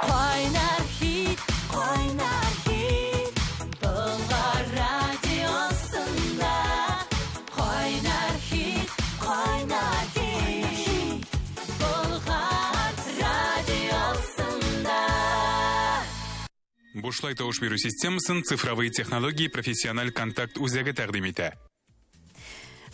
Кайнар хит, кайнар хит, Болгар радиосында. Кайнар хит, кайнар хит, Болгар радиосында. Бушлай тавыш бирү системасын Цифровые технологии профессиональ контакт үзәге тәкъдим итә.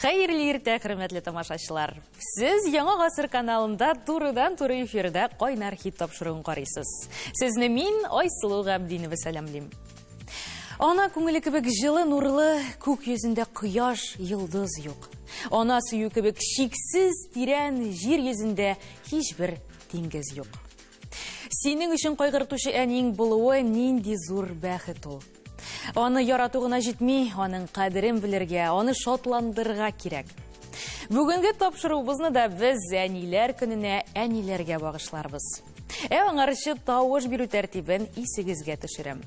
Хәерле иртә, хөрмәтле тамашачылар. Сез Яңа гасыр каналында турыдан-туры эфирда Кайнар хит тапшыруын карыйсыз. Сезне мин, Айсылу Габдинова сәламлим. Ана күңеле кебек җылы, нурлы, күк йөзендә кояш, йолдыз юк. Ана сөю кебек чиксез тирән җир йөзендә һичбер диңгез юк. Синең өчен кайгыртучы әниең булуы нинди зур бәхет ул. Аны ярату гына җитми, аның кадерен белергә, аны шатландырырга кирәк. Бүгенге тапшыруыбызны да без әниләр көненә әниләргә багышларбыз. Ә аңарчы тавыш бирү тәртибен исегезгә төшерәм.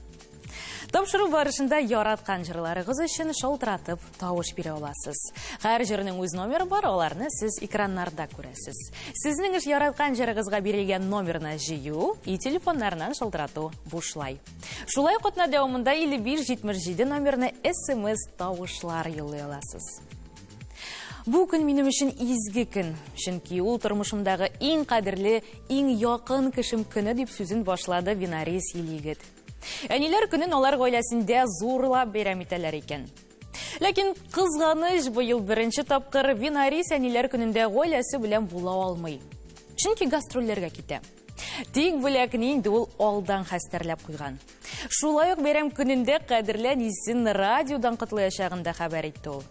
Тапшыру барышында яраткан җырларыгыз өчен шалтыратып тавыш бирә аласыз. Һәр җырның үз номеры бар, аларны сез экраннарда күрәсез. Сезнең эш яраткан җырыгызга бирелгән номерны җыю и телефоннарыннан шалтырату бушлай. Шулай ук атна дәвамында 55 77 номерны SMS тавышлар юллый аласыз. Бу көн минем өчен изге көн, чөнки ул тормышымдагы иң кадерле, иң якын кешем көне дип сүзен башлады Винарис Илегет. Әниләр көнен алар гаиләсендә зурлап бәйрәм итәләр икән. Ләкин кызганыч, быел беренче тапкыр Винарис әниләр көнендә гаиләсе белән була алмый. Чөнки гастрольләргә китә. Тик бүләкне инде ул алдан хәстәрләп куйган. Шулай ук бәйрәм көнендә кадерле әнисен радиодан котлаячагын да хәбәр итте ул.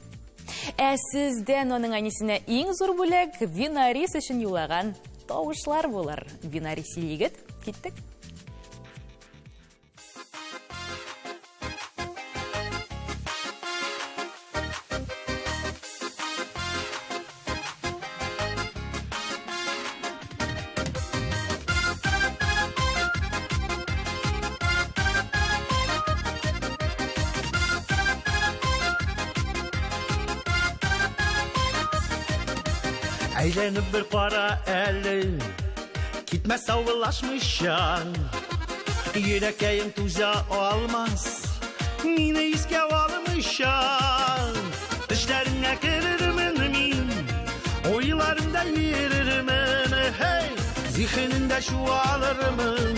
Ә сездән аның әнисенә иң зур бүләк Винарис өчен юллаган тавышлар булыр. Винарис егет, киттек. Әйләнеп бер кара әле, китмә саубуллашмыйча. Йөрәкәем түзә алмас, мине искә алмыйча. Төшләреңә керермен мин, уйларымда йөрермен, һей, зиһенеңдә чуалырмын,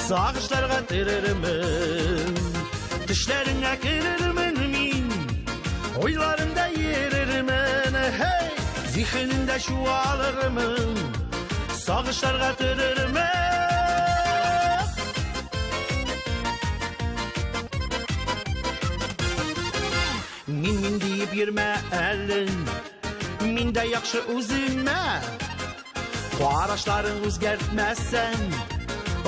сагышларга төрермен. Төшләреңә керермен мин, уйларымда йөрермен, һей, зиһенеңдә чуалырмын, сагышларга төрермен. Мин мин диеп йөрмә әле, мин дә яхшы үземә. Карашларың үзгәртмәсәң,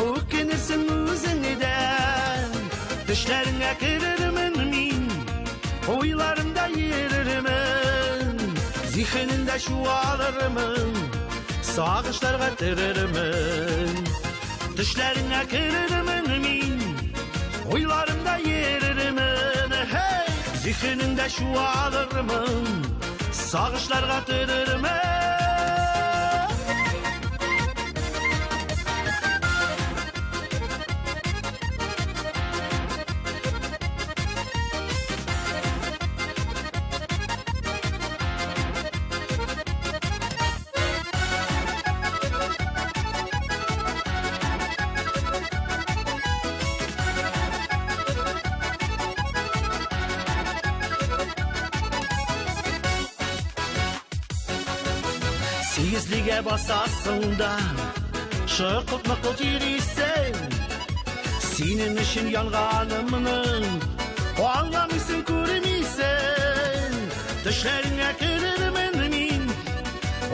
үкенерсең үзеңдән. Төшләреңә керермен мин, уйларымда йөрермен, зиһенеңдә чуалырмын, сагышларга төрермен. Төшләреңә керермен мин, уйларымда йөрермен, һей, зиһенеңдә чуалырмын, сагышларга төрермен. Сигезлегә басасың да, шыкылт-мыкылт йөрисең. Синең өчен янганымны аңламыйсың, күрмисең. Төшләреңә керермен мин,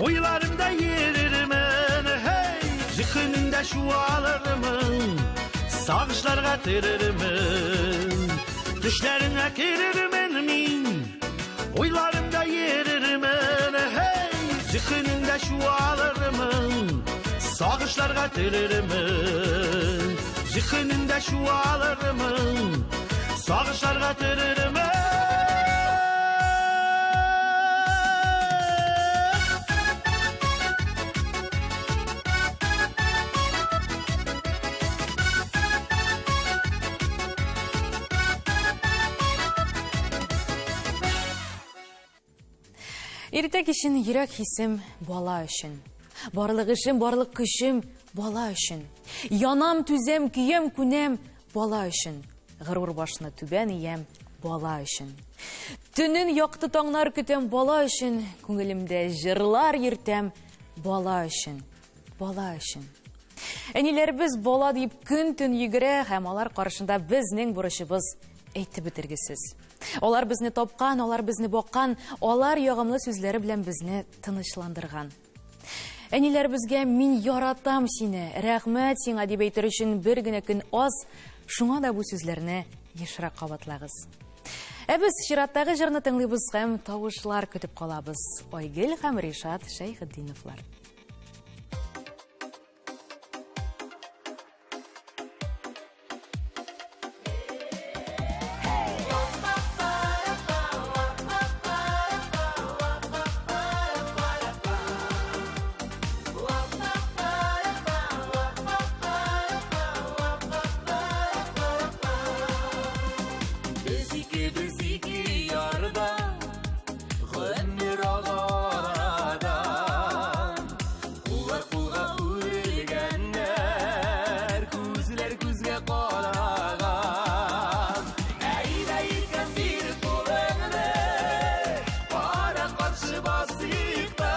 уйларымда йөрермен, һей, зиһенеңдә чуалырмын, сагышларга төрермен. Төшләреңә керермен мин, уйларымда йөрермен, һей, зиһенеңдә чуалырмын, сагышларга төрермен. Зиһенеңдә чуалырмын, сагышларга төрермен. Иртә кичен йөрәк хисем бала өчен. Барлык эшем, барлык көчем бала өчен. Янам, түзәм, көям, күнәм бала өчен. Горур башны түбән иям бала өчен. Төнен якты таңнар көтәм бала өчен. Күңелемдә җырлар йөртәм бала өчен. Бала өчен. Әниләребез бала дип көн-төн йөгерә һәм алар каршында безнең бурычыбыз әйтеп бетергесез. Алар безне тапкан, алар безне баккан, алар ягымлы сүзләре белән безне тынычландырган. Әниләребезгә мин яратам сине, рәхмәт сиңа дип әйтер өчен бер генә көн аз, шуңа да бу сүзләрне ешрак кабатлагыз. Ә без чираттагы җырны тыңлыйбыз һәм тавышлар көтеп калабыз. Айгөл һәм Ришат Шәйхетдиновлар. Без икебез ике ярда, гомер ага арадан. Куллар кулга үрелгәннәр, күзләр күзгә караган. Әйдә иркәм бир кулыңны, кара каршы басыйк та.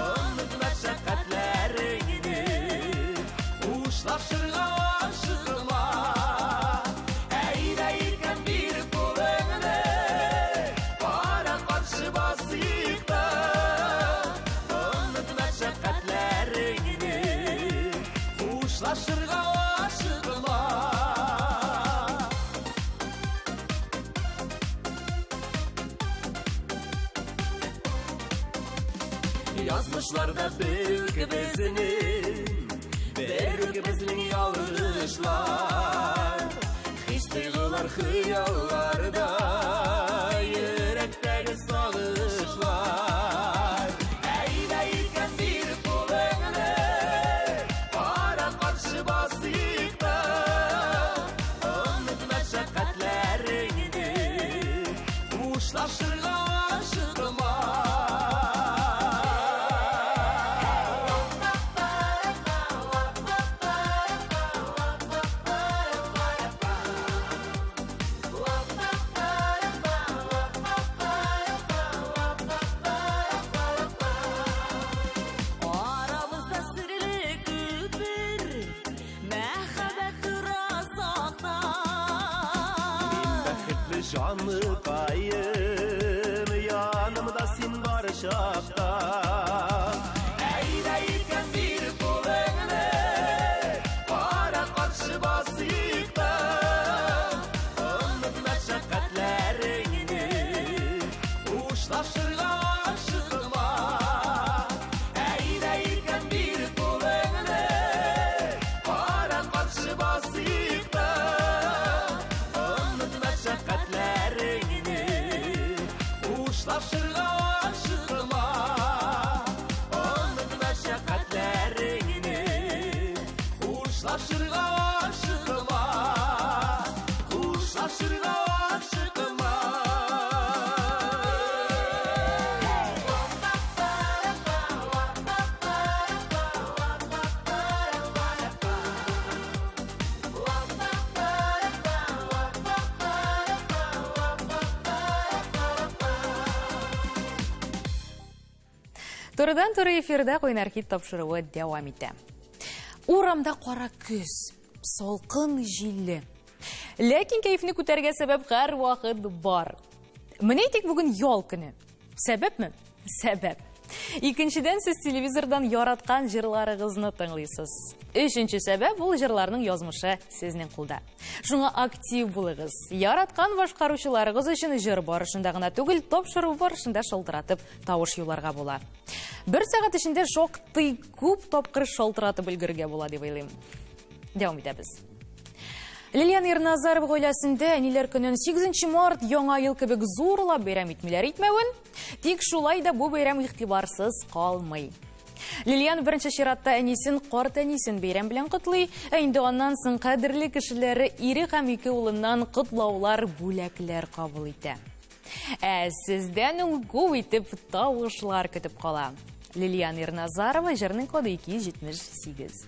Онытма мәшәкатьләреңне, хушлашырга ашыкма. Әйдә иркәм бир кулыңны, кара каршы басыйк та. Онытма мәшәкатьләреңне, хушлашырга ашыкма. Язмышларда бер үк безнең, бер үк безнең ялгышлар. Хис тойгылар хыялларда, йөрәктәге сагышлар. Әйдә иркәм бир кулыңны, кара каршы басыйк та. Онытма мәшәкатьләреңне, хушлашырга ашыкма. Арабызда серле күпер, мәхәббәт тора сакта. Бәхетле җаныкаем, янымда син бар чакта. Әйдә иркәм бир кулыңны, кара каршы басыйк та. Онытма мәшәкатьләреңне, хушлашырга ашыкма. Әйдә иркәм бир кулыңны, кара каршы басыйк та. Онытма мәшәкатьләреңне, хушлашырга ашыкма. Онытма мәшәкатьләреңне, хушлашырга ашыкма. Хушлашырга ашыкма. Турыдан-туры эфирда Кайнар хит тапшыруы дәвам итә. Урамда кара көз, салкын җилле. Ләкин кәефне күтәргә сәбәп һәрвакыт бар. Менә әйтик, бүген ял көне. Сәбәпме? Сәбәп. Икенчедән, сез телевизордан яраткан җырларыгызны тыңлыйсыз. Өченче сәбәп, ул җырларның язмышы сезнең кулда. Шуңа актив булыгыз. Яраткан башкаручыларыгыз өчен җыр барышында гына түгел, тапшыру барышында шалтыратып тавыш юлларга була. Бер сәгать эчендә шактый күп тапкыр шалтыратып өлгерергә була дип уйлыйм. Дәвам итәбез. Лилиан Ирназарова гаиләсендә әниләр көнен 8 март яңа ел кебек зурлап бәйрәм итмиләр итмәвен, тик шулай да бу бәйрәм игътибарсыз калмый. Лилиан беренче чиратта әнисен, карт әнисен бәйрәм белән котлый, ә инде аннан соң кадерле кешеләре ире һәм ике улыннан котлаулар, бүләкләр кабул итә. Ә сездән ул гу итеп тавышлар көтеп кала. Лилиана Ирназарова җырның коды 278.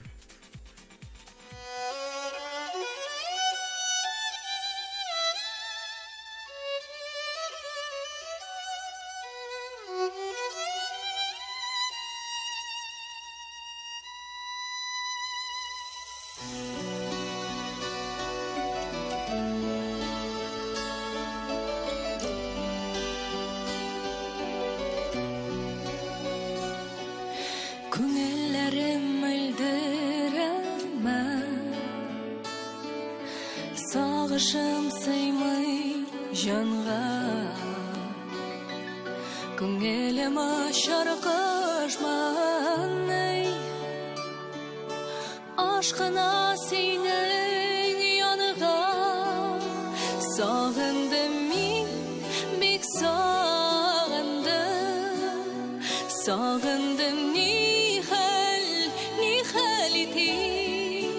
Күңелләрем мөлдерәмә, Сагышым сыймый җанга. Күңелем очар кошманый, Ашкына синең янга. Сагындым мин, бик сагындым. Сагындым, ни хәл, ни хәл итим?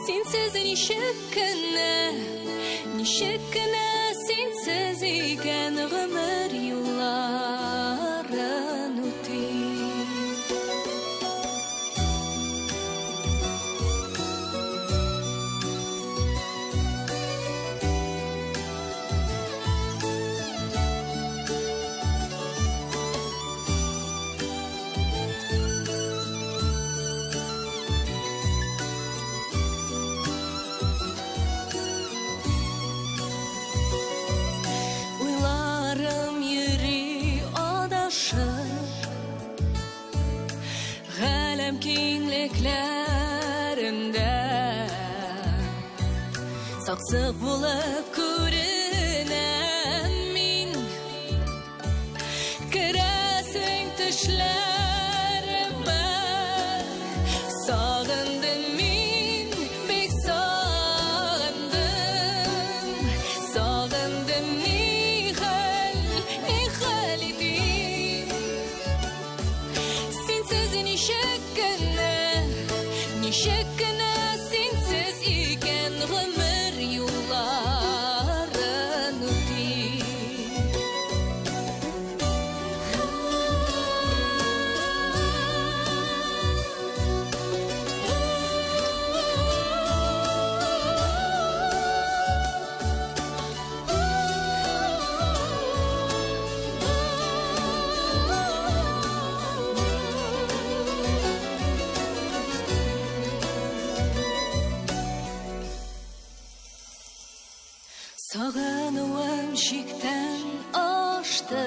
Синсез ничек кенә, ничек кенә синсез икән гомер юлларын үтим. Уйларым йөри адашып, Галәм киңлекләрендә Саксык булып күренәм мин. Керәсең төшләремә. Сагындым мин, бик сагындым. Сагындым, ни хәл, ни хәл итим? Синсез ничек кенә, ничек кенә синсез икән гомер юлларын үтим. Сагынуым чиктән ашты.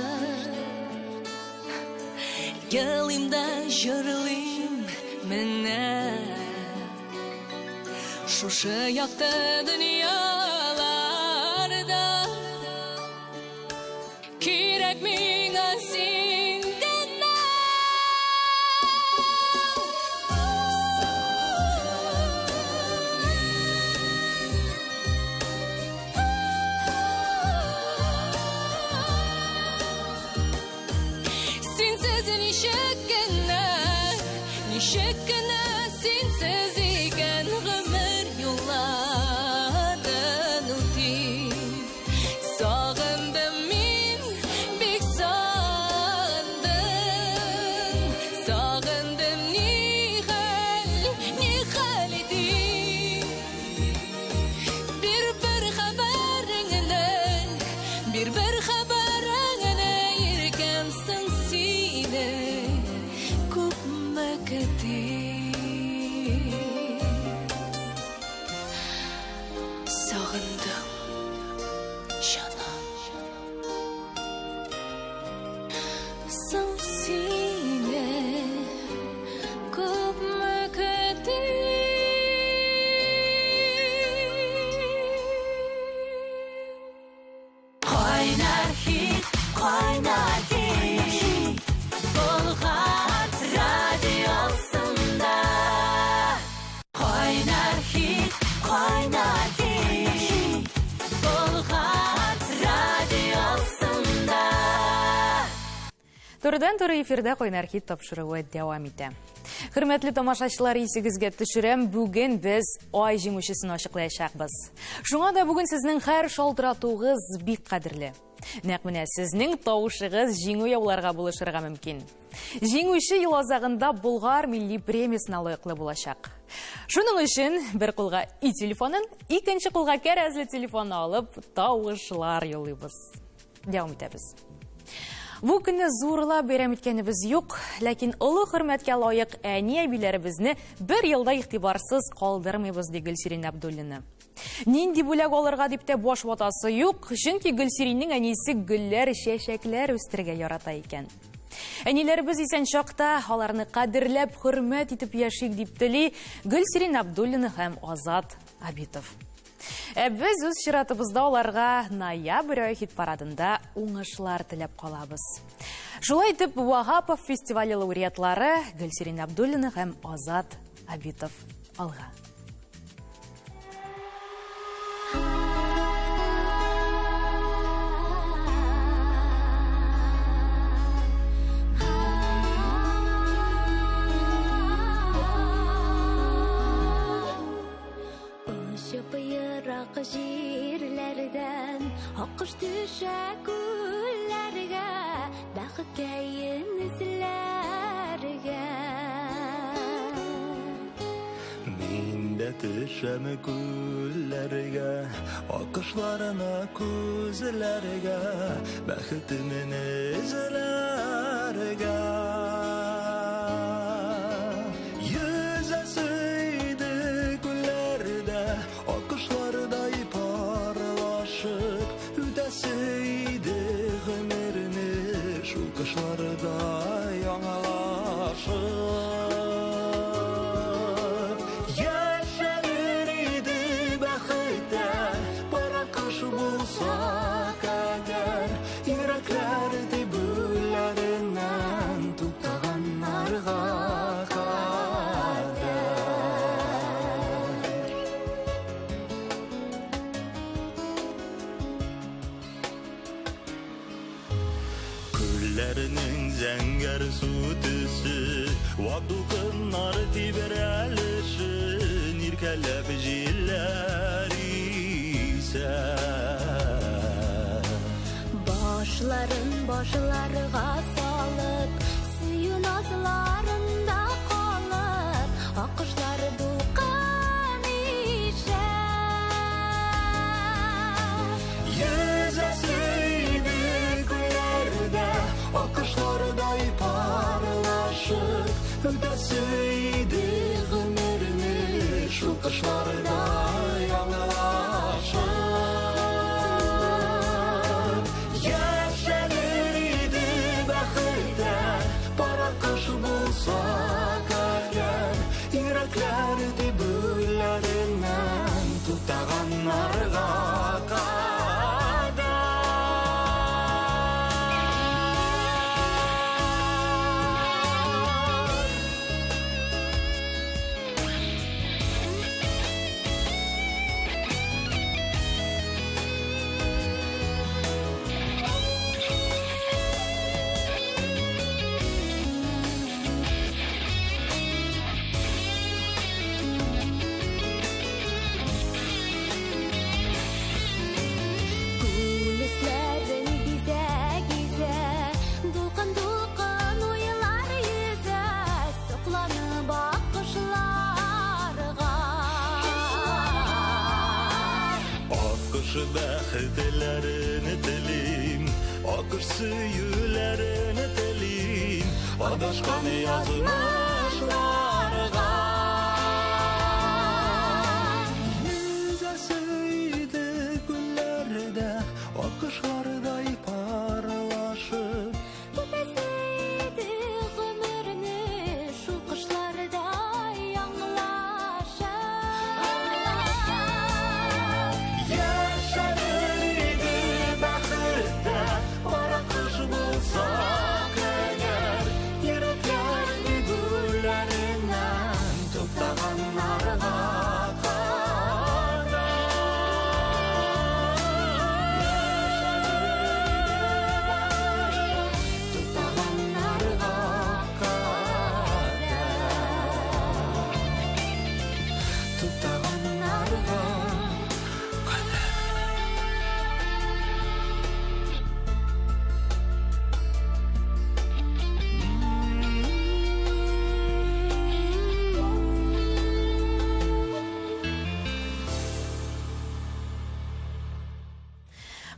Елыйм да җырлыйм менә. Шушы якты дөньяларда кирәк миңа син генә. Синсез ничек кенә, ничек кенә синсез икән гомер юлларын үтим. Сагындым мин, бик сагындым. Сагындым, ни хәл, ни хәл итим? Бир-бер хәбәреңне, бир-бер хәбәреңне, иркәм, соң сине күпме көтим. Сагындым, җаным. Соң сине күпме көтим. Кайнар хит, кайнар хит, Болгар радиосында. Кайнар хит, кайнар хит, Болгар радиосында. Турыдан-туры эфирда Кайнар хит тапшыруы дәвам итә. Хөрмәтле тамашачылар, исегезгә төшерәм, бүген без ай җиңүчесен ачыклаячакбыз. Шуңа да бүген сезнең һәр шалтыратуыгыз бик кадерле. Нәкъ менә сезнең тавышыгыз җиңү яуларга булышырга мөмкин. Җиңүче ел азагында Болгар милли премиясенә лаеклы булачак. Шуның өчен бер кулга и телефонын, икенче кулга кәрәзле телефонны алып, тавышлар юллыйбыз. Дәвам итәбез. Бу көнне зурлап бәйрәм иткәнебез юк, ләкин олы хөрмәткә лаек әни-әбиләребезне бер елда игътибарсыз калдырмыйбыз, ди Гөлсирин Абдуллина. Нинди бүләк алырга дип тә баш ватасы юк, чөнки Гөлсириннең әнисе гөлләр, чәчәкләр үстерергә ярата икән. Әниләребез исән чакта аларны кадерләп, хөрмәт итеп яшик дип тели Гөлсирин Абдуллина һәм Азат Абитов. Ә без үз чиратыбызда аларга ноябрь ае хит-парадында уңышлар теләп калабыз. Шулай итеп, Ваһапов фестивале лауреатлары Гөлсирин Абдуллина һәм Азат Абитов алга. Очып ерак җирләрдән Аккош төшә күлләргә Бәхеткәен эзләргә. Мин дә төшәм күлләргә, Аккошларны күзләргә, Бәхетемне эзләргә. Йөзәсе иде күлләрдә, Аккошлардай парлашып, Үтәсе иде гомерне Шул кошлардай яңалашып. Яшәлер иде бәхеттә, Пар аккош булсак әгәр, Йөрәкләр тибүләреннән туктаганнарга кадәр. Күлләрнең зәңгәр су төсе, Вак дулкыннар тибрәлешен Иркәләп җилләр исә. Башларын башларга салып, Сөю назларында калып, Аккошлар дулкын ишә. Йөзәсе иде күлләрдә, Аккошлардай парлашып, Үтәсе иде гомерне Шул кошлардай яңалашып. Яшәлер иде бәхеттә, Пар аккош булсак әгәр, Йөрәкләр тибүләреннән туктаганнарга кадәр. Күл өсләрен гизә-гизә, Дулкын-дулкын уйлар йөзә, Сокланып аккошларга. Аккош бәхетләрен телим, Аккош сөюләрен телим, Адашкан язмышларга. Йөзәсе иде күлләрдә, Аккошлардай парлашып, Үтәсе иде гомерне Шул кошлардай яңлашып. Яшәлер иде бәхеттә, Пар аккош булсак әгәр, Йөрәкләр тибүләреннән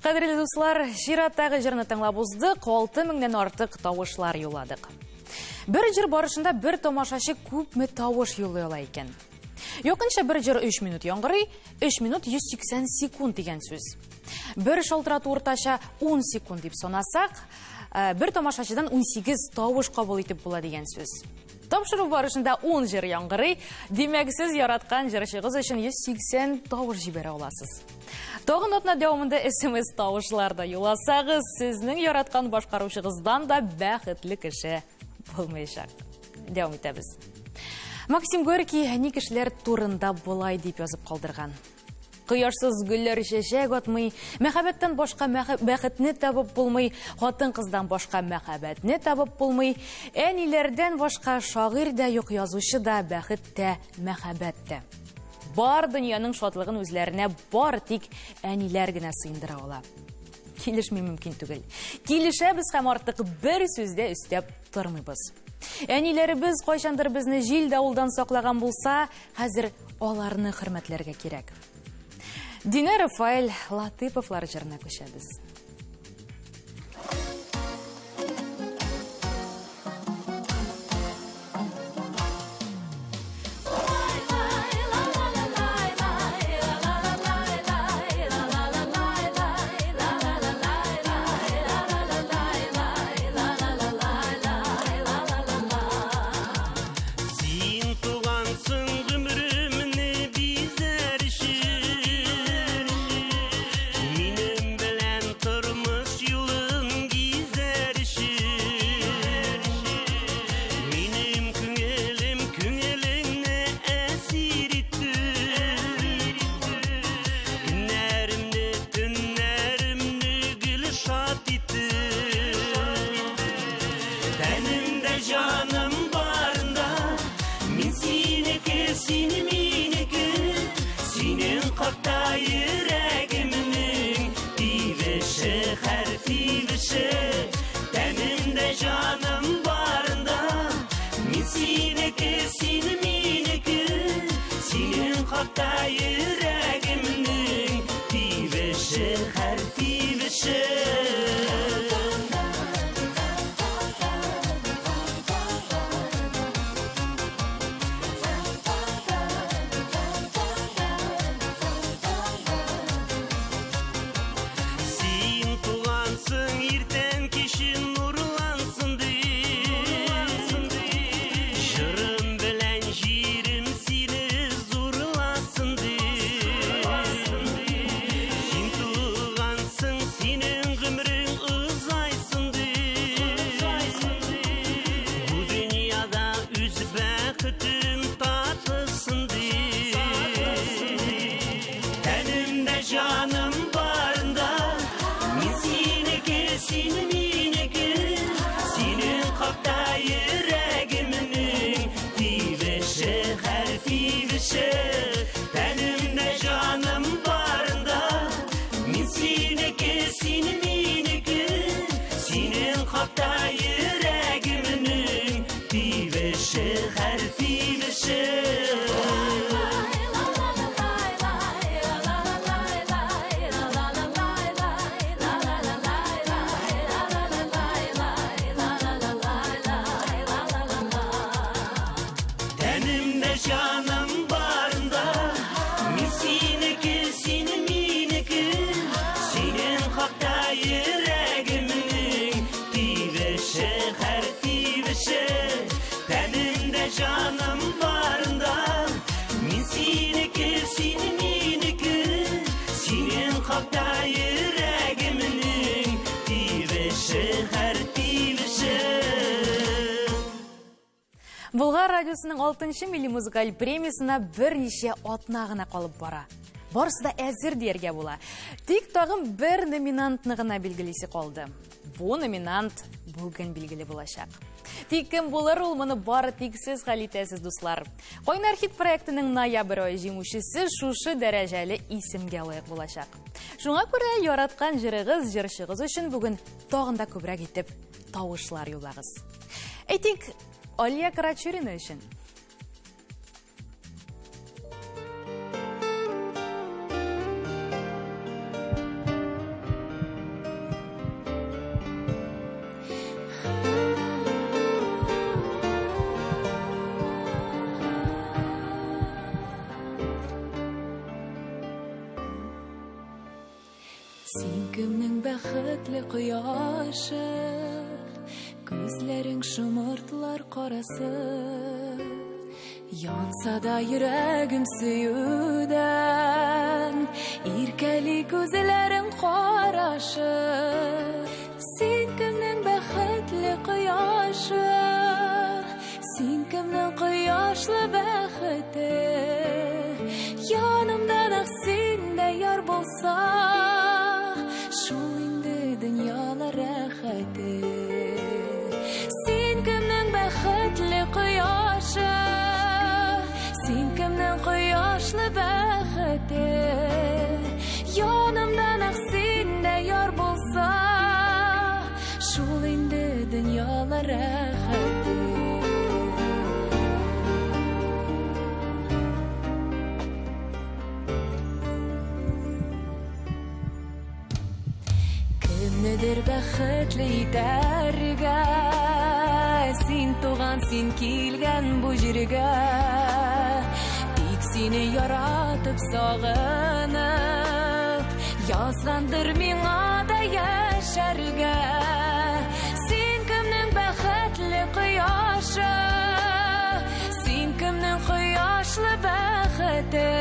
Кадерле дуслар, чираттагы җырны тыңлап уздык, 6000-нән артык тавышлар юлладык. Бер җыр барышында бер тамашачы күпме тавыш юллый ала икән? Якынча бер җыр 3 минут яңгырый, 3 минут 180 секунд дигән сүз. Бер шалтырату уртача 10 секунд дип санасак, э, бер тамашачыдан 18 тавыш кабул итеп була дигән сүз. Тапшыру барышында 10 җыр яңгырый, димәк, сез яраткан җырчыгыз өчен 180 тавыш җибәрә аласыз. Тагын атна дәвамында SMS тавышлар да юласагыз, сезнең яраткан башкаручыгыздан да бәхетле кеше булмаячак. Дәвам итәбез. Максим Горький әни кешеләр турында болай дип язып калдырган. Кояшсыз гөлләр чәчәк атмый, мәхәббәттән башка бәхетне табып булмый, хатын-кыздан башка мәхәббәтне табып булмый, әниләрдән башка шагыйрь дә юк, язучы да, бәхет тә, мәхәббәт тә. Бар дөньяның шатлыгын үзләренә бар тик әниләр генә сыендыра ала. Килешми мөмкин түгел. Килешәбез һәм артык бер сүз дә өстәп тормыйбыз. Әниләребез кайчандыр безне җил давылдан саклаган булса, хәзер аларны хөрмәтләргә кирәк. Динә Рафаэль Латыповлар җырына күчәбез. Син тугансың гомеремне бизәр өчен. Минем белән тормыш юлын гизәр өчен. Минем күңелем күңелеңне әсир итте. Көннәремне, төннәремне гел шат итте. Тәнемдә җаным барында, мин синеке, син минеке. Синең хакта йөрәгемнең тибеше, һәр тибеше. Тәнемдә җаным барында, мин синеке, син минеке. Синең хакта йөрәгемнең тибеше, һәр тибеше. Син тугансың иртән кичен нурлансын дип. Җырым белән җирем сине зурласын дип. Син тугансың, синең гомерең озайсын дип. Бу дөньяда үз бәхетен татысын дип. Тәнемдә җаным барында, мин синеке, син минеке. Синең хакта йөрәгемнең тибеше, һәр тибеше. Тәнемдә җаным барында, мин синеке, син минеке. Синең хакта йөрәгемнең тибеше, һәр тибеше. Тәнемдә җаным барында, мин синеке, син минеке. Синең хакта йөрәгемнең тибеше, һәр тибеше. Тәнемдә җаным барында, мин синеке, син минеке. Синең хакта йөрәгемнең тибеше, һәр тибеше. Болгар радиосының 6 милли музыкаль премиясына берничә атна гына калып бара. Барысы да әзер дияргә була. Тик тагын бер номинантны гына билгелисе калды. Бу номинант бүген билгеле булачак. Тик кем булыр ул, моны бары тик сез хәл итәсез, дуслар. Кайнар хит проектының ноябрь ае җиңүчесе шушы дәрәҗәле исемгә лаек булачак. Шуңа күрә яраткан җырыгыз, җырчыгыз өчен бүген тагын да күбрәк итеп тавышлар юллагыз. Әйтик, Алия Карачурина өчен. кемнең бәхетле кояшы? Күзләрең шомыртлар карасы. Янса да йөрәгем сөюдән, иркәли күзләрең карашы. Син кемнең бәхетле кояшы? Син кемнең кояшлы бәхете? Янымда нәкъ син дә яр булса, шул инде дөньялар рәхәте. Син кемнең бәхетле кояшы? Син кемнең кояшлы бәхете? Янымда нәкъ син дә яр булса, шул инде дөньялар рәхәте. Кемнедер бәхетле итәргә, син туган, син килгән бу җиргә. Тик сине яратып, сагынып, язгандыр миңа да яшәргә. Син кемнең бәхетле кояшы? Син кемнең кояшлы бәхете?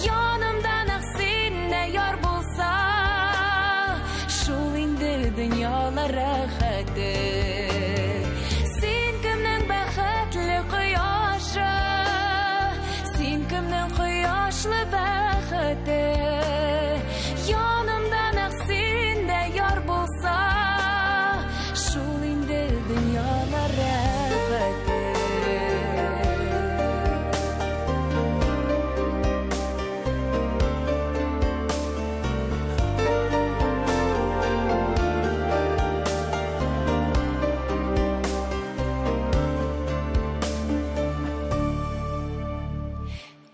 Янымда нәкъ син дә яр булса, шул инде дөньялар рәхәте. Син кемнең бәхетле кояшы? Син кемнең кояшлы бәхете? Янымда нәкъ син дә яр булса, шул инде дөньялар рәхәте.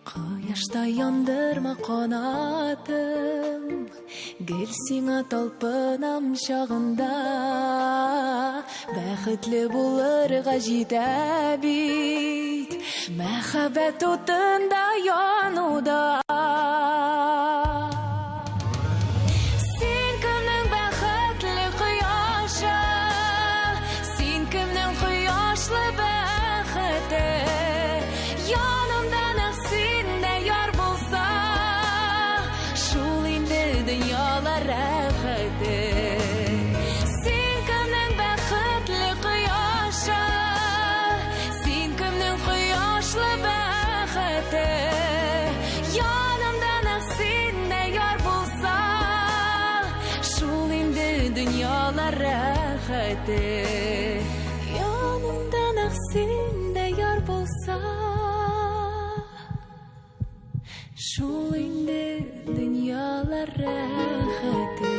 Кояшта яндырма канатым, гел сиңа талпынам чагында. Бәхетле булырга җитә бит, мәхәббәт утында януда. Син кемнең бәхетле кояшы? Син кемнең кояшлы бәхете? Янымда нәкъ син дә яр булса, шул инде дөньялар рәхәте. Син кемнең бәхетле кояшы? Син кемнең кояшлы бәхете? Янымда нәкъ син дә яр булса, шул инде дөньялар рәхәте. Янымда нәкъ син дә яр булса, шул инде дөньялар рәхәте.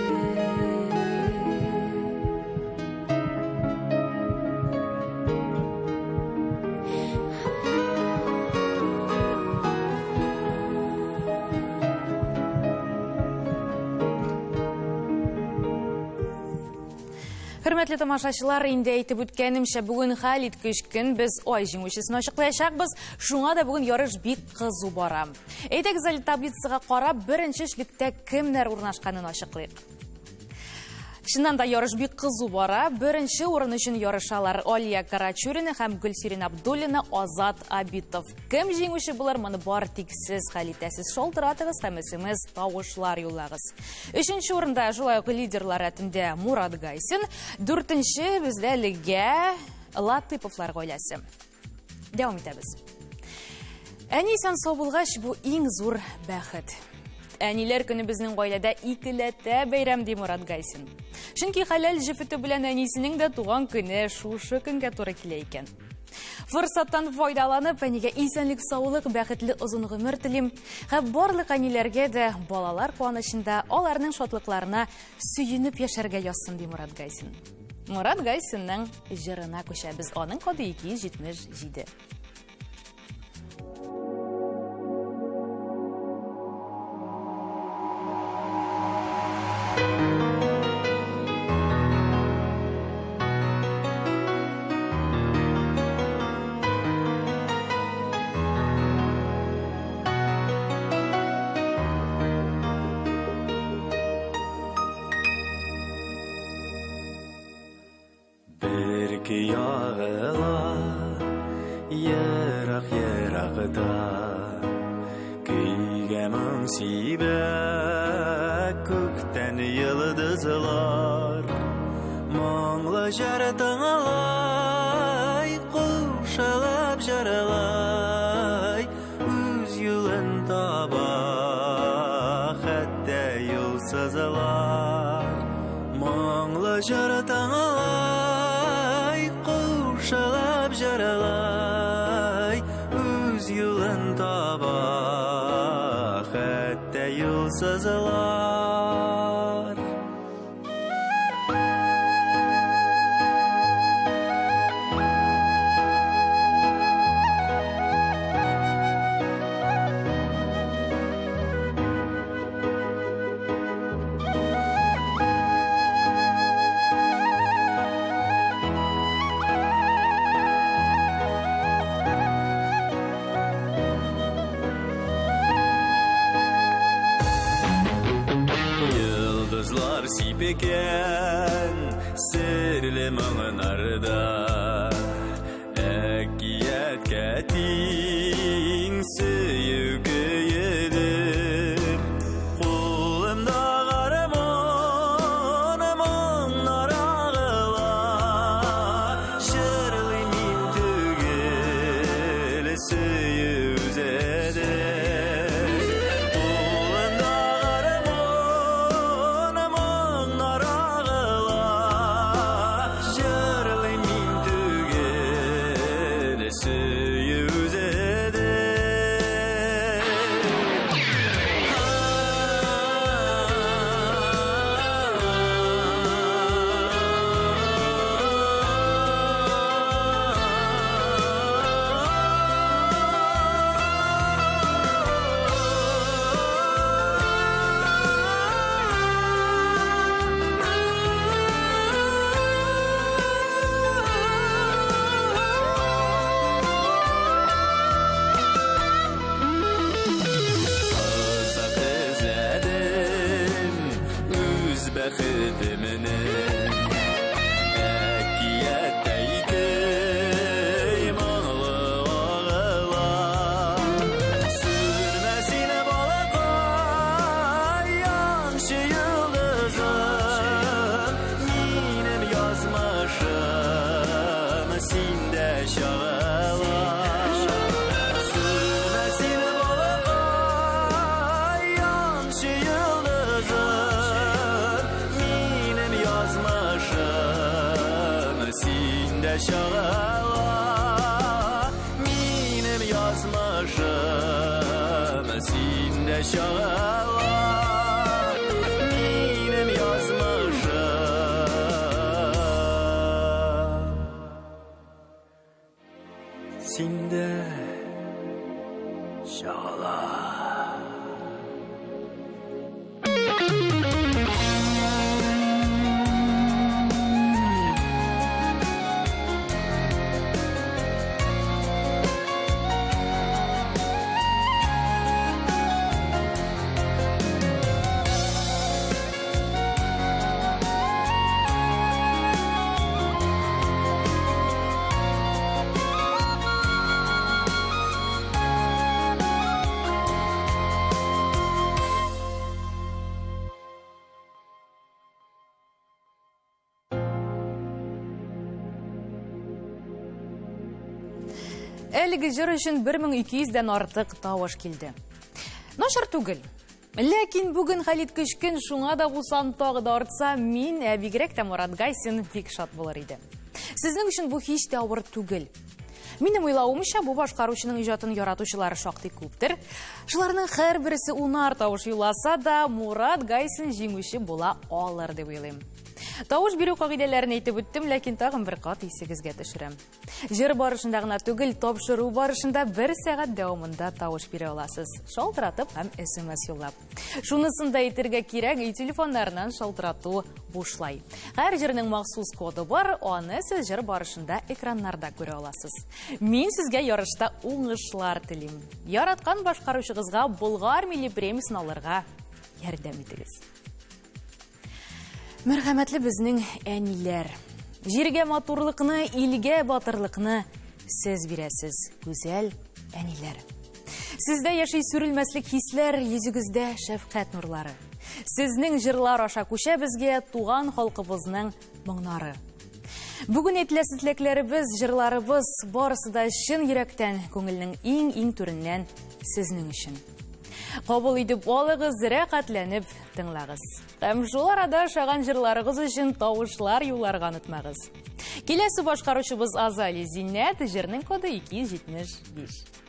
Хөрмәтле тамашачылар, инде әйтеп үткәнемчә, бүген хәлиткеч көн, без ай җиңүчесен ачыклаячакбыз. Шуңа да бүген ярыш бик кызу бара. Әйдәгез әле таблицага карап, беренче өчлектә кемнәр урнашканын ачыклыйк. Чыннан да ярыш бик кызу бара. Беренче урын өчен ярышалар Алия Карачурина һәм Гөлсирин Абдуллина, Азат Абитов. Кем җиңүче булыр, моны бар тик сез хәл итәсез. Шалтыратыгыз һәм SMS тавышлар юллагыз. Өченче урында шулай ук лидерлар рәтендә Мурат Гайсин. Дүртенче бездә әлегә Латыповлар гаиләсе. Дәвам итәбез. Әни исән сау булгач, бу иң зур бәхет. Әниләр көне безнең гаиләдә икеләтә бәйрәм, ди Мурат Гайсин. Чөнки хәләл җефете белән әнисенең дә туган көне шушы көнгә туры килә икән. Форсаттан файдаланып, әнигә исәнлек, саулык, бәхетле озын гомер телим. Һәм барлык әниләргә дә балалар куанычында, аларның шатлыкларына сөенеп яшәргә язсын, ди Мурат Гайсин. Мурат Гайсинның җырына күчәбез. Аның коды 277. Серле ягыла ерак-еракта. Көйгә моң сибә күктән йолдызлар. Моңлы җыр тыңлай, кушылып җырлай, үз юлын таба, хәтта юлсызлар. Моңлы җыр тыңлай, кушылып җырлай, үз юлын таба, хәтта юлсызлар. Йолдызлар сипекән серле моңнарда Әкияткә тиң сөю көедер. Кулымда гармун моңнар агыла, Җырлыйм мин түгел, сөю үзедер. Кулымда гармун моңнар агыла, Җырлыйм мин түгел, сөю үзедер. Озак эзләдем үз бәхетемне. Әкияттәй көй моңлы агыла. Сүнмә син, балакай, янчы йолдызым. Минем язмышым синдә чагыла. Сүнмә син, балакай, янчы йолдызым. Минем язмышым синдә чагыла. Минем язмышым синдә чагыла. Минем язмышым синдә чагыла. Әлеге җыр өчен 1200 дән артык тавыш килде. Начар түгел. Ләкин бүген хәлиткеч көн, шуңа да бу сан тагы да артса, мин, ә бигрәк тә Мурат Гайсин бик шат булыр иде. Сезнең өчен бу һич тә авыр түгел. Минем уйлавымча, бу башкаручының иҗатын яратучылар шактый күптер. Шуларның һәрберсе унар тавыш юлласа да, Мурат Гайсин җиңүче була алыр дип уйлыйм. Тавыш бирү кагыйдәләрен әйтеп үттем, ләкин тагын бер кат исегезгә төшерәм. Җыр барышында гына түгел, тапшыру барышында бер сәгать дәвамында тавыш бирә аласыз. Шалтыратып һәм СМС юллап. Шунысын да әйтергә кирәк, өй телефоннарыннан шалтырату бушлай. Һәр җырның махсус коды бар, аны сез җыр барышында экраннарда күрә аласыз. Мин сезгә ярышта уңышлар телим. Яраткан башкаручыгызга Болгар милли премиясен алырга ярдәм итегез. Мәрхәмәтле безнең әниләр. Җиргә матурлыкны, илгә батырлыкны сез бирәсез, гүзәл әниләр. Сездә яши сүрелмәслек хисләр, йөзегездә шәфкать нурлары. Сезнең җырлар аша күчә безгә туган халкыбызның моңнары. Бүген әйтеләсе теләкләребез, җырларыбыз барысы да чын йөрәктән, күңелнең иң-иң түреннән сезнең өчен. Кабул итеп алыгыз, рәхәтләнеп тыңлагыз. Һәм шул арада ошаган җырларыгыз өчен тавышлар юлларга онытмагыз. Киләсе башкаручыбыз Азали Зиннәт, җырның коды 275.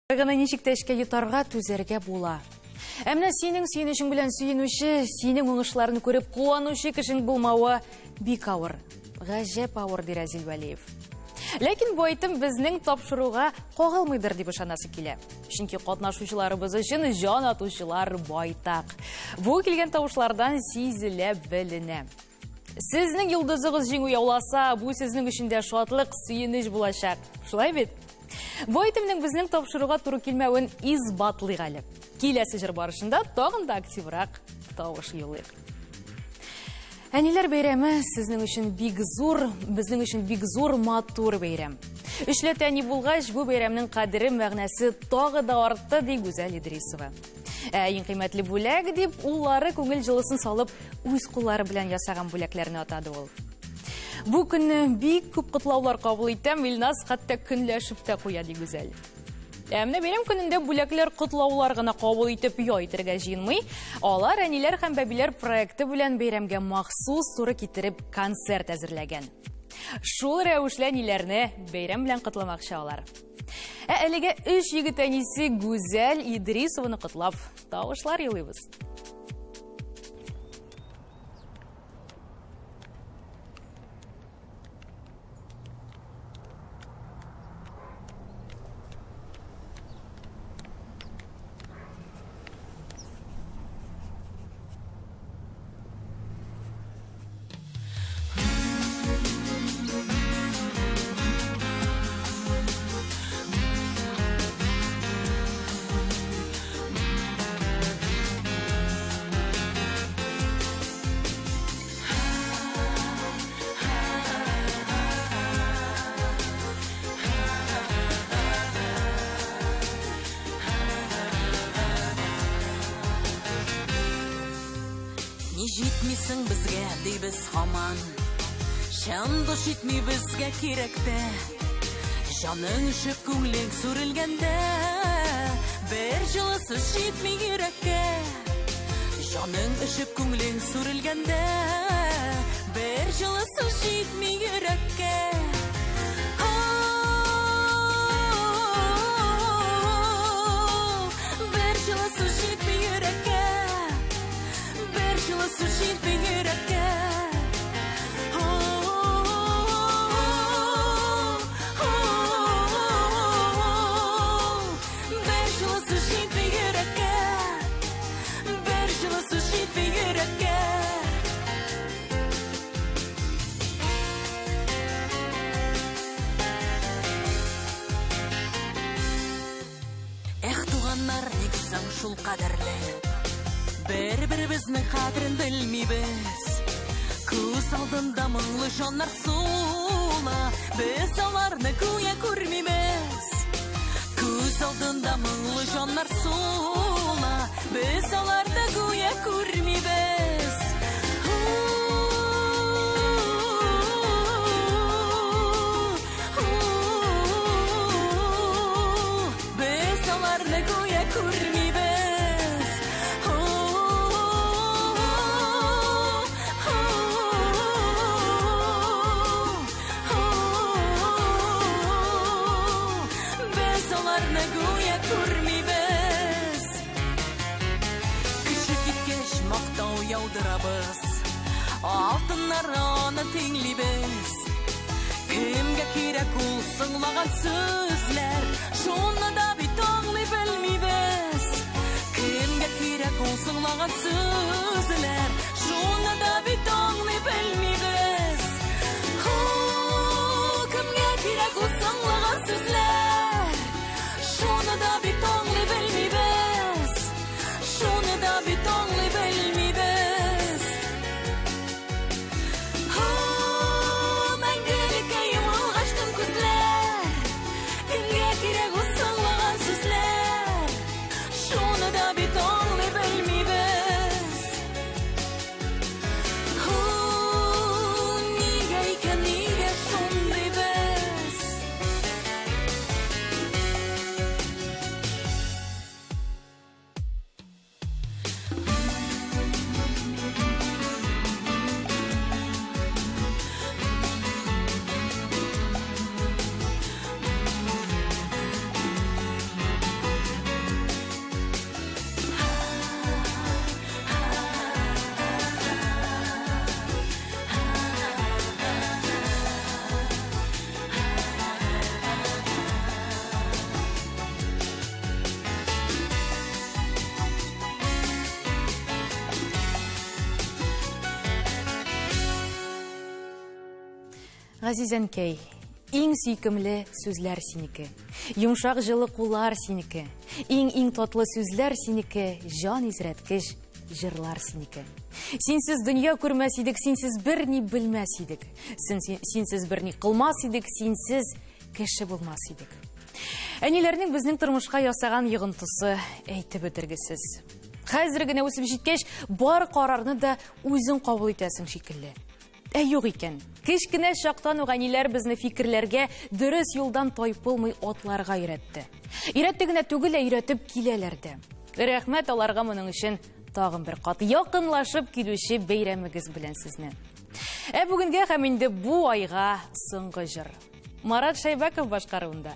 Гына ничек тә эшкә йотарга, түзәргә була. Ә менә синең сөенечең белән сөенүче, синең уңышларын күреп куанучы кешең булмавы бик авыр. Гаҗәп авыр, ди Рәзил Вәлиев. Ләкин бу әйтем безнең тапшыруга кагылмыйдыр дип ышанасы килә. Чөнки катнашучыларыбыз өчен җан атучылар байтак. Бу килгән тавышлардан сизелә беленә. Сезнең йолдызыгыз җиңү яуласа, бу сезнең өчен дә шатлык, сөенеч булачак. Шулай бит? Бу әйтемнең безнең тапшыруга туры килмәвен исбатлыйк әле. Киләсе җыр барышында тагын да активрак тавыш юлыйк. Әниләр бәйрәме сезнең өчен бик зур, безнең өчен бик зур, матур бәйрәм. Өчләтә әни булгач, бу бәйрәмнең кадере, мәгънәсе тагы да артты, ди Гүзәл Идрисова. Ә иң кыйммәтле бүләк дип, уллары күңел җылысын салып, үз куллары белән ясаган бүләкләрне атады ул. Бу көнне бик күп котлаулар кабул итәм, Илназ хәтта көнләшеп тә куя, ди Гүзәл. Ә менә бәйрәм көнендә бүләкләр котлаулар гына кабул итеп яй итәргә җыенмый. Алар әниләр һәм бәбиләр проекты белән бәйрәмгә махсус туры китереп концерт әзерләгән. Шул рәвешле әниләрне бәйрәм белән котламакчы алар. Ә әлегә өч егет әнисе Гүзәл Идрисованы котлап тавышлар юлыйбыз. Ни җитмисең безгә, дибез һаман. Чын дус җитми безгә кирәктә. Җаның өшеп, күңлең сүрелгәндә, бер җылы сүз җитми йөрәккә. Җаның өшеп, күңлең сүрелгәндә, бер җылы сүз җитми йөрәккә. Бер җылы сүз җитми йөрәккә. Бер җылы сүз җитми йөрәккә. Бер җылы сүз җитми йөрәккә. Бер җылы сүз җитми йөрәккә. Эх, туганнар, ник соң шул кадәрле? Бер-беребезнең кадерен белмибез. Күз алдында моңлы җаннар сула, без аларны гүя күрмибез. Күз алдында моңлы җаннар сула, без аларны гүя күрмибез. Без аларны гүя күрмибез. Без аларны гүя күрмибез. Кеше киткәч мактау яудырабыз. Алтыннар аны тиңлибез. Кемгә кирәк ул соңлаган сүзләр? Шуны да бит аңлый белмибез. Кемгә кирәк ул соңлаган сүзләр? Шуны да бит аңлый белмибез. Ху, кемгә кирәк ул соңлаган сүзләр? Шуны да бит аңлый белмибез. Шуны да бит аңлый белмибез. Ху, мәңгелеккә йомылгач тын күзләр. Кемгә кирәк ул соңлаган сүзләр? Шуны да бит аңлый белмибез. Ху, нигә икән, нигә шундый без? Газиз әнкәй, иң сөйкемле сүзләр синеке. Йомшак җылы куллар синеке. Иң-иң татлы сүзләр синеке, җан изрәткеч җырлар синеке. Синсез дөнья күрмәс идек, синсез берни белмәс идек. Синсез берни кылмас идек, синсез кеше булмас идек. Әниләрнең безнең тормышка ясаган йогынтысы әйтеп бетергесез. Хәзер генә үсеп җиткәч, бар карарны да үзең кабул итәсең шикелле. Ә юк икән. Кечкенә чактан ук әниләр безне фикерләргә, дөрес юлдан тайпылмый атларга өйрәтте. Өйрәтте генә түгел, ә өйрәтеп киләләр дә. Рәхмәт аларга моның өчен тагын бер кат якынлашып килүче бәйрәмегез белән сезне. Ә бүгенгә һәм инде бу айга соңгы җыр. Марат Шәйбәков башкаруында.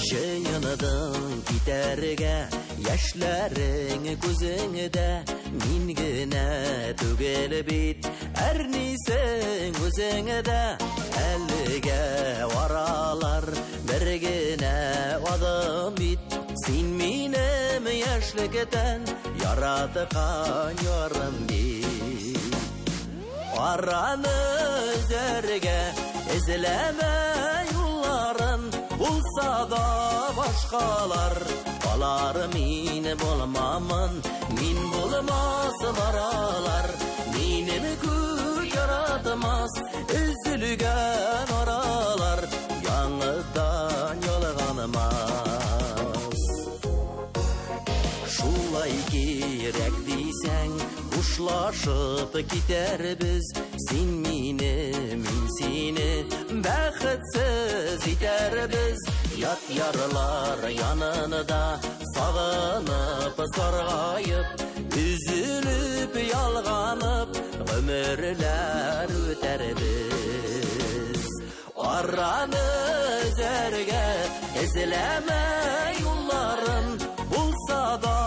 Җыенадың китәргә, яшьләрең күзеңдә, мин генә түгел бит, әрнисең үзеңдә. Әлегә аралар бер генә адым бит. Син минем яшьлектән яраткан ярым бит. Араны өзәргә эзләмә юлларын, булса да башкалар, алар мин булмамын, мин булмасалар алар, минем күк яратмас, өзелгән аралар, яңадан ялганмас. Шулай кирәк дисәң, хушлашып китәрбез, син мине, мин сине бәхетсез итәрбез. Ят ярлар янында сагынып, саргаеп, өзелеп, ялганып, гомерләр үтәрбез. Араны өзәргә эзләмә юлларын, булса да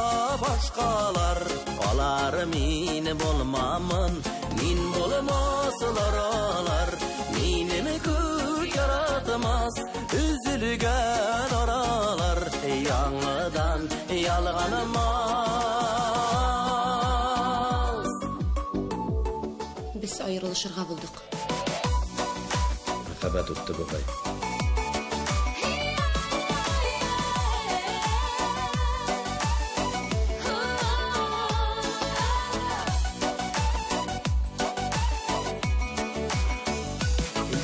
башкалар, алар мин булмамын, мин булмасалар алар, минем күк яратмас, өзелгән аралар, яңадан ялганмас. Без аерылышырга булдык. Мәхәббәт үтте бугай.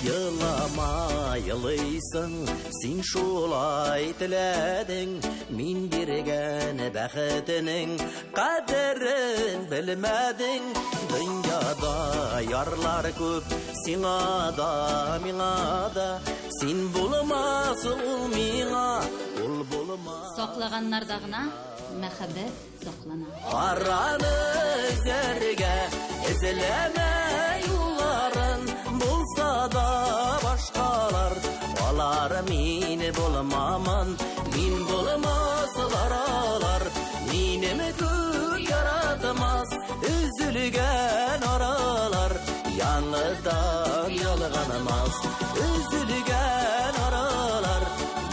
Елама, елыйсың, син шулай теләдең, мин биргән бәхетенең кадерен белмәдең. Дөньяда ярлар күп, сиңа да, миңа да, син булмас ул миңа, ул булмас. Саклаганнарда гына мәхәббәт саклана. Араны өзәргә эзләмә юлларын, булса да башкалар, алар мин булмамын, мин булмасалар алар, минем күк яратмас, өзелгән аралар, яңадан ялганмас, өзелгән аралар,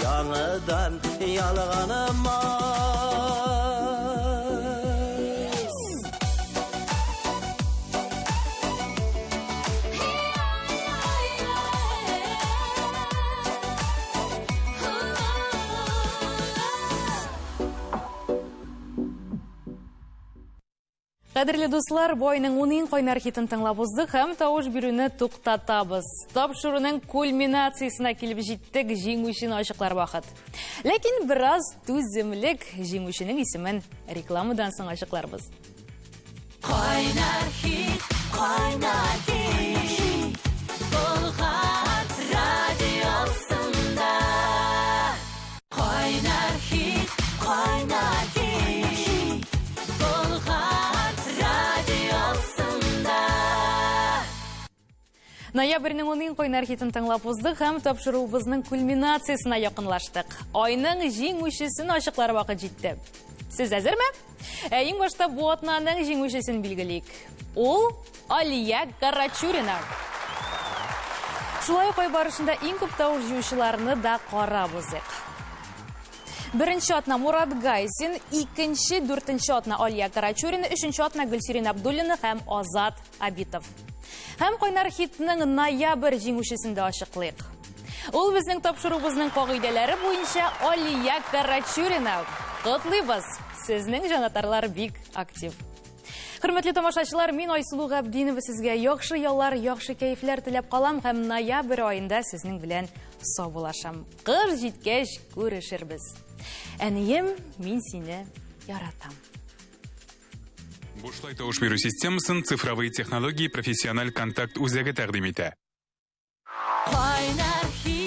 яңадан ялганмас. Кадерле дуслар, бу айның 10 иң кайнар хитын тыңлап уздык һәм тавыш бирүне туктатабыз. Тапшыруның кульминациясенә килеп җиттек, җиңүчене ачыклар вакыт. Ләкин бераз түземлек, җиңүченең исемен рекламадан соң ачыкларбыз. Кайнар хит, кайнар хит, Болгар радиосында. Кайнар хит, кайнар хит, Болгар радиосында. Ноябрьнең 10 иң кайнар хитын тыңлап уздык һәм тапшыруыбызның кульминациясенә якынлаштык. Айның җиңүчесен ачыклар вакыт җитте. Сез әзерме? Ә иң башта бу атнаның җиңүчесен билгелик. Ул Алия Карачурина. Шулай ук ай барышында иң күп тавыш җыючыларны да карап узыйк. Беренче атна Мурат Гайсин, икенче, дүртенче атна Алия Карачурина, өченче атна Гөлсирин Абдуллина һәм Азат Абитов. Һәм кайнар хитның ноябрь җиңүчесен дә ачыклыйк. Ул безнең тапшыруыбызның кагыйдәләре буенча Алия Карачурина. Котлыйбыз! Сезнең җанатарлар бик актив. Хөрмәтле тамашачылар, мин Айсылу Габдинова сезгә яхшы яллар, яхшы кәефләр теләп калам һәм ноябрь аенда сезнең белән саубуллашам. Кыш җиткәч күрешербез. Әнием, мин сине яратам. Бушлай тавыш бирү системасын цифровые технологии профессиональ контакт үзәге тәкъдим итә. Кайнар хит.